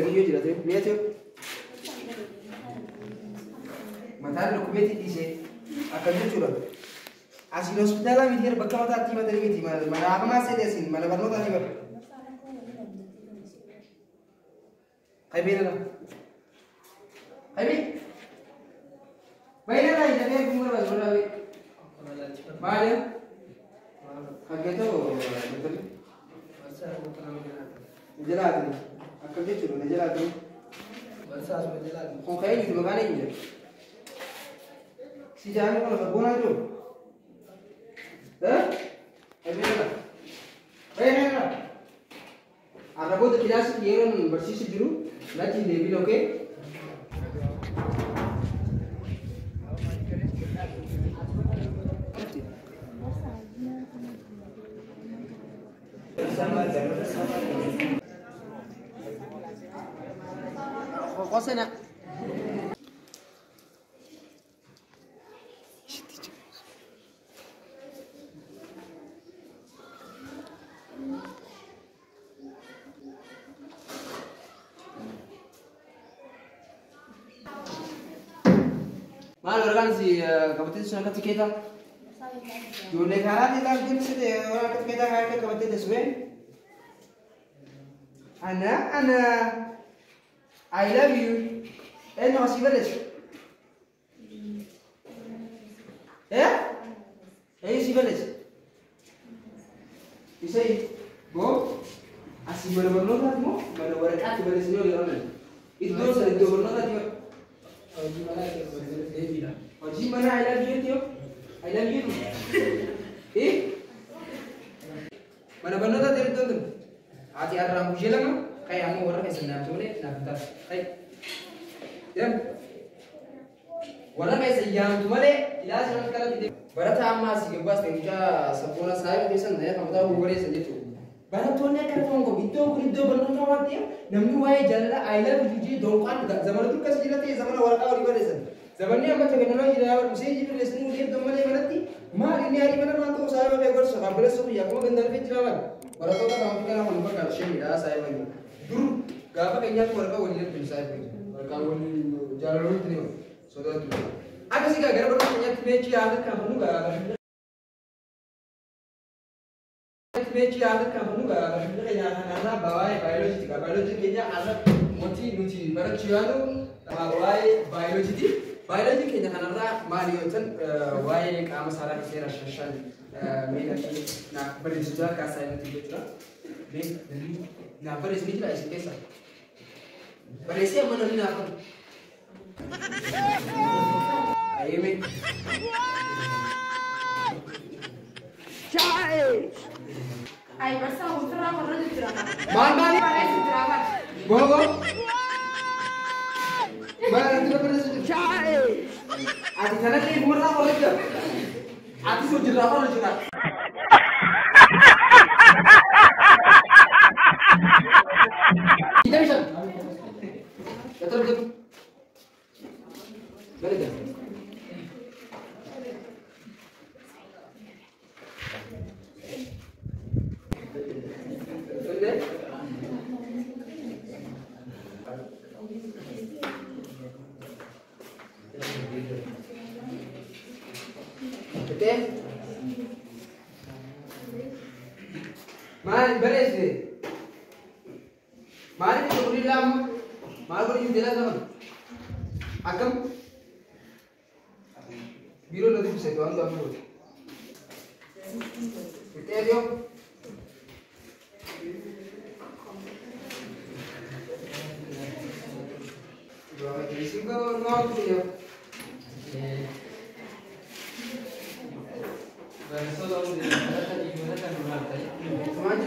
Dalagiyyoo jira ta'e mi'a ta'e mataan dhukkubeetti dhiisee akkam jechuudha. Asiin hospitaala miti bakka mataatti himatanii miti mana hafamaa seete asiin mana barnootaati bara. Qaybee nana. Qaybee. Baay'ee nana jedhee gumura barbaada. Maali? Haggeetoo doktorri. Jalaati. Akkam jechuudha na jalaati. Kun ka'ee miti maqaan eenyu jedha. Si jaami kun sabboonaa jiru. Qaybee nana. Baay'ee nana. Har'a booda kilaasii yeroon barsiisu jiru natti hin deebiin okee? Qosena. Maal waraqaan si qabattee sun akka tikeeta? Ijoollee karaa ilaalu deemsite waraqaa akka tikeetaa kan akka qabattee teessumee? Ana ana I love you. Eenyu asii barreessu? Eh? Eenyu sii barreessu? Isa boo asii mana barnootaati moo mana waraqaatti barreessinee olii oolani? Iddoo sana iddoo barnootaati moo? Hojii manaa I love you yoo? I love you. Eh? Mana barnootaatti iddoon tun? Ati har'aan guyyaa lama ka'e ammoo warra keessan naaf malee naaf hin taatu. Ka'e. Deem. Warra keessa yaamtu malee ilaa sana kanatti deem. Barataa ammaa asii gabbaas ta'e mucaa sabboona saayiba keessan ta'e kan mataa gurgureessan jechuudha. Barattoonni akka ta'an qabu iddoon kun iddoo barnootaa waan ta'eef namni waa'ee jaalala I love you jee donqaan zamana dur kas jira ta'e zamana waraqaa walii barreessan. Zamanni amma teekinooloojii jira miseejii barreessanii deemtan malee manatti maal inni arii mana waan ta'u saayiba kee gorsu kan barreessu guyyaa kuma gandaan fi jira maal. Barattoota kan ofii kana kun bakka ishee miidhaa saayiba jiru. Dur gaafa keenyaatti waraqaa walii erginu saayiba jiru. Waraqaa walii jaalaloonni ni sodaatu. Akkasii gara barnoota keenyaatti meechii haala kan nu gaa meechii haala kan nu gaa barnoota keenya kanarraa waa'ee baayoloojiiti. Baayoloojii keenya har'a wanti nuti barachuu yaalu waa'ee baayoloojiiti. Baayoloojii keenya kanarraa maali yoo ta'an waa'ee qaama saalaa fi seera shan miidhagee naaf barreessu jira kaasaa nuti jechuudha. Mee naaf barreessu ni jira isin keessa. Barreessee amma namni naaf qabu. Ayyeme. Ay, barsaa ofirraa warra jira. Maal maali? Barreessu jira bara. Go go. Maal ati barreessu jira? Ati kanallee warraa warra jira. Ati soo jirraa warra jira. 25. Gatar jedhu. Gadi gadi. Finne. Fite. Maal barreessite? Maal inni tokko lama? Maal godhi jala zaman? Akkam? Biiroo na dubbise waan gaafa godhe. Fitee yoo? Dua 25 nol tuh ya.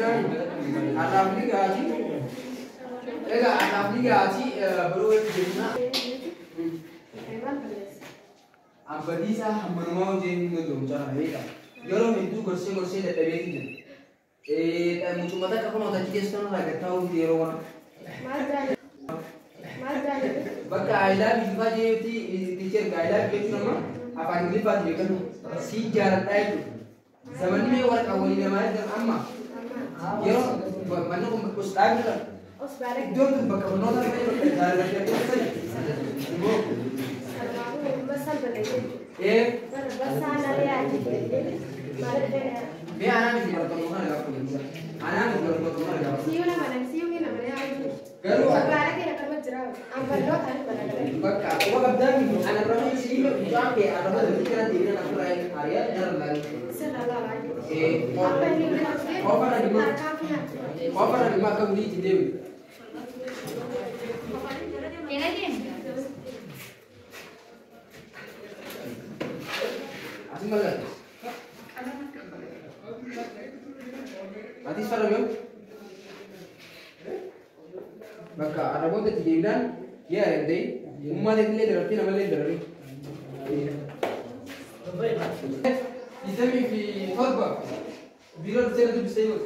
Har'aaf ni gaati. Egaa har'aaf ni gaati baruu walitti deemna. Abbadiisaa hammanumaa hojii hin danda'u mucaa kana beekaa. Yeroo hedduu gorsee gorsee dadhabeeti jira. Mucuma takka kun hojii keessa kanarraa gad taa'uuf yeroo waan. Bakka I love you fa'aa jeetti teacher I love you jechuun amma afaan Ingiliffaatti beekamu si jaaladhaa jechuudha. Zamanni mee waraqaa walii namaa ergan amma yeroo manni kun dhaabni jira. Iddoon tun bakka barnoota malee bakka jaalala keessatti. Ee, mee anaa miti barattoota kana gaafa jedhu. Anaa miti barattoota kana gaafa. Garuu bakka quba qabdaan ana irra isii mucaan kee arraba daldalii kana deemina na furaa ariyaa jara laali. Ee, qofa irra dhimma akka bulii itti deemu. Asin bal'aa. Atis farra yoo? Bakka arraboota itti deemnaan yaa danda'e ummaa illee darartee namallee dararee. 27 biiroo dhuftee na dubbistee yoo.